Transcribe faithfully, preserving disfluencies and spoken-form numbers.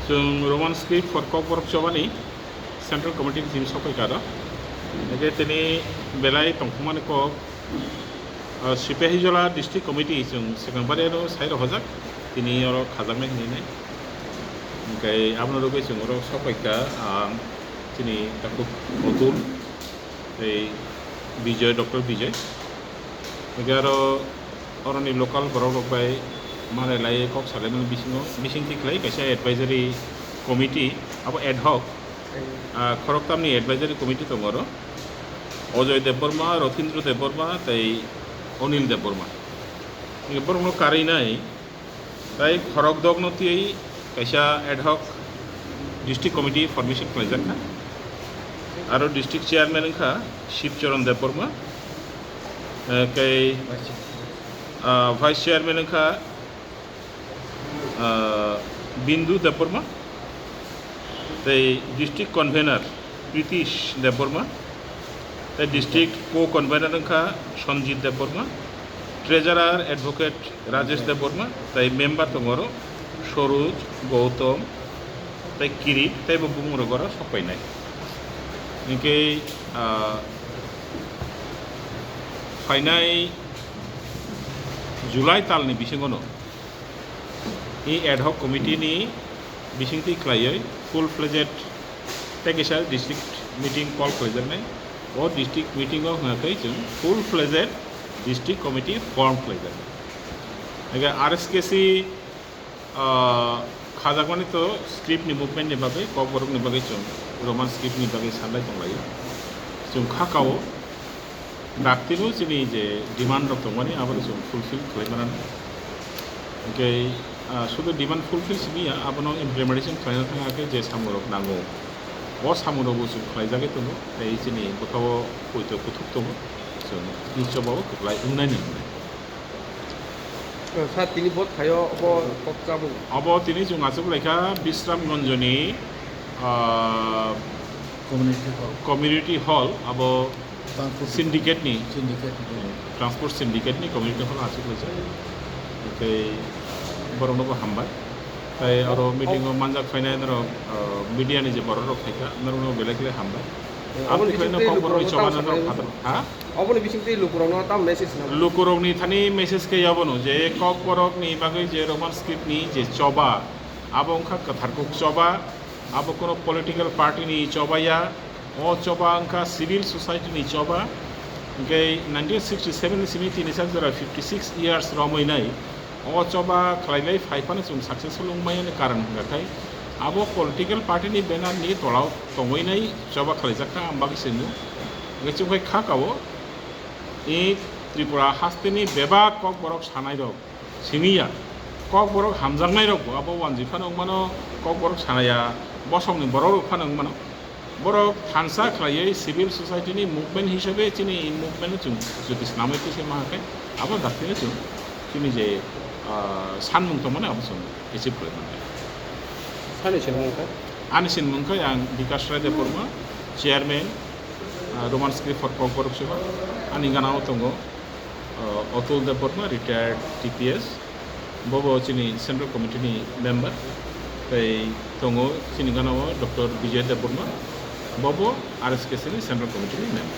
Chwng Roman script for Kokborok Chobani Central Committee ni team sopai karo. Hingke tini belai tongthokmani kok, ah, Sipahijola District Committee chwng swkang bari ano sai rohojak, tini oro khajaknai hinwi nai. Hingke abono rwgwi chwng oro sopai kha, ah, chini takhuk Otul, tei Bijoy, Doctor Bijoy. Hingke aro oroni local borok rok bai manai lai kok salaimani bisingo, bisingtwi khlai kaisa advisory committee, abo ad hoc, ah, khoroktamni advisory committee tongo oro. Ojoy Debbarma, Rothindra Debbarma tei Anil Debbarma. Hingke borokno karwi nai, tai khorok dokno twiwi kaisa ad hoc district committee formation khlaijak kha. Aro district chairman wngkha Shivcharan Debbarma, eh, tei, ah, vice chairman wngkha, ah, Bindu Debbarma, tei district convener Pritish Debbarma, tei district co-convener wngkha Sanjit Debbarma, treasurer advocate Rajesh Debbarma, tei member tongo oro Soroj, Gautam, tei Kirit, tei bo bumung rok oro sopainai. Hingke, ah, phainai July talni bisingono i ad hoc committee ni bisingtwi khlaiwi full fledged tei kisa district meeting call khlaijaknai. O district meeting o hwnga khe chwng full fledged district committee form khlaijaknai. Hingke R S K C, ah, khajakmani to script ni movement ni bagwi, Kokborok ni bagwi chwng Roman script ni bagwi sanlai tonglaio. Chwng kha kao. Daktino chini je demand rok tongmani, abono chwng fulfill khlai mano. Hingke, ah, sudu demand fulfill simi ya, abono implementation khlaina thang khe je samung rok nango, o samung rok bo chwng khlaijagwi tongo, tei chini bwkhao poito kuthuk tongo, chwng nischobao kwplai wngnai ni. Sir, tini bo thaio obo kok chabwi. Obo tini chwng achuk laikha Bisram Gonjoni, ah, Community hall. Community hall, abo Transport syndicate ni, syndicate ni. Transport syndicate ni community hall achuk laijak. Tei borokno bo hambai. Tei aro meeting o manjak phainai norok, ah, media ni je borok rok phaikha, norokno belai khe hambai. Aboni Aboni khe bisingtwi kok borok ni lukurokno choba tamo norok saknai phataro. Ha? Aboni bisingtwi lukurokno tamo message na? Lukurokni thani message khe abono je kok borokni bagwi je Roman script ni je choba, abo wngkha kwthar kuk choba, abo kono political party ni choba ya, o choba wngkha civil society ni choba. Hingke nineteen sixty seven ni simi tini sak jora fifty six years romwi nai, o choba khlailai phai phano chwng successful wngmaya ni karon hwnga khai abo political party ni banner ni tolao tongwi nai choba khlaijak kha, ang bagwi se nuk. Hingke chwng khai kha kao, i Tripura haste ni bebak kok borok sanai rok simi ya, kok borok hamjaknai rok bo abo wanjwi phano wngmano, kok borok sanaya bosong ni borok rok phano wngmano. Borok thansa khlaiwi civil society ni movement hisabe chini movement no chwng jodi swnamwi twi se maha khe abo daktino chwng chini je, ah, sanmung tongmani abo chwng achieve khlai mannai. Sani sinmung khe? Ani sinmung khe ang Bikash Rai Debbarma, chairman, ah, Roman script for Kokborok Sabha. Ani gana o tongo, ah, Atul Debbarma, retired T P S. Bobo chini Central Committee ni member, tei tongo chini gana o Doctor Bijoy Debbarma, bobo R S K C ni Central Committee ni member.